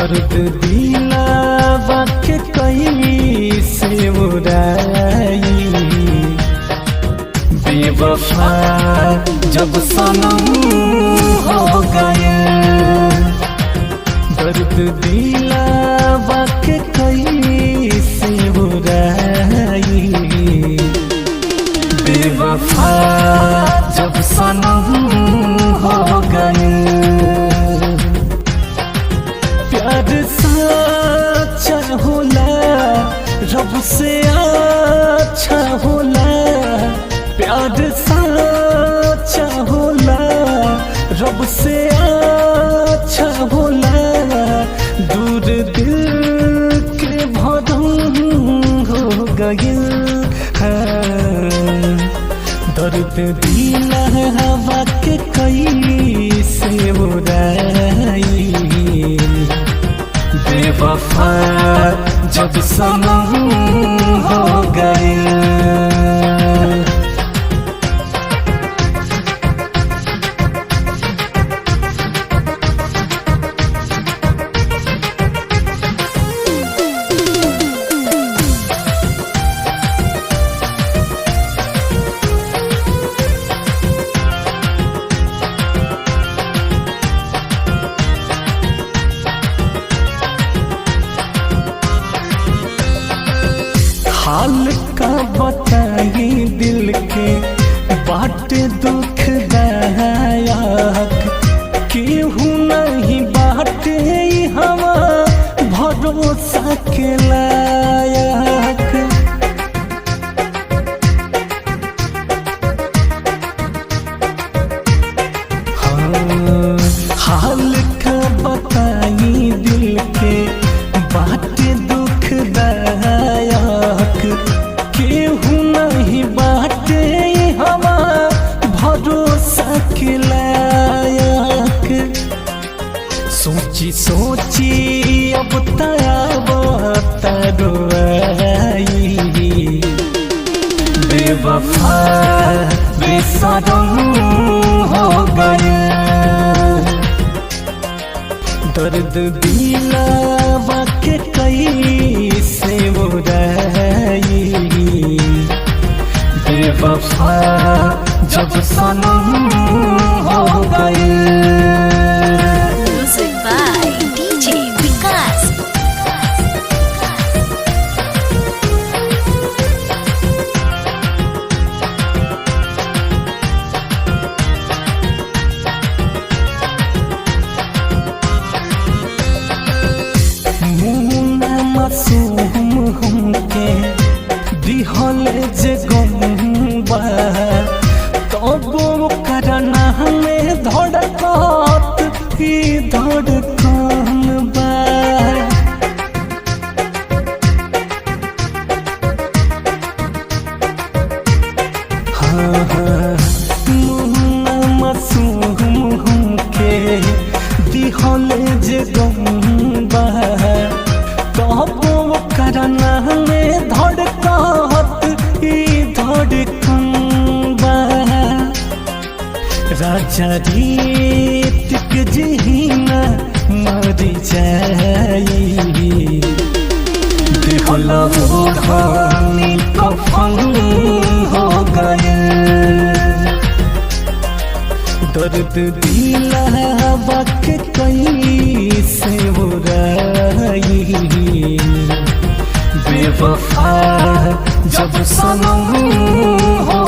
दर्द दिलावा के कैसे उड़ाई। बेवफा जब सनम हो गए, दर्द दिलावा के कैसे उड़ाई। बेवफा जब सनम हो गए, प्यार सच्चा होला रब से अच्छा होला। प्यार सच्चा होला रब से अच्छा होला। दूर दिल के भरम हो गइल। हाँ, दर्द दिलावा के कैसे उड़ाई। बेवफा जब सनम हो गए। हाल का बताई दिल के बाट दुख दायक, केहू नहीं बाटे हवा भरोसा के लायक। हाँ, हाल का बताई दिल के बाट दुख दायक, केहू नहीं बाटे हवा भरोसा के लायक। सोची सोची अब तरुआई। बेवफा बेसरम हो गए, दर्द दिलावा के कैसे उड़ाई। बेवफा जब सनम हो गए। Music by DJ Vikas. मुन्ना मासूम हमके दिहल जे गम्बा, तब ओकरा नामे धड़कत ई धड़कन बा। हाँ हाँ, मुन्ना मासूम हमके दिहल जे गम्बा, तब ओकरा नामे धड़कत ई धड़कन बा। राजा रीतिक जहीना मर जाई, दिहल ओढ़नी कफन हो गए। दर्द दिलावा के कैसे उड़ाई। बेवफा जब सनम हो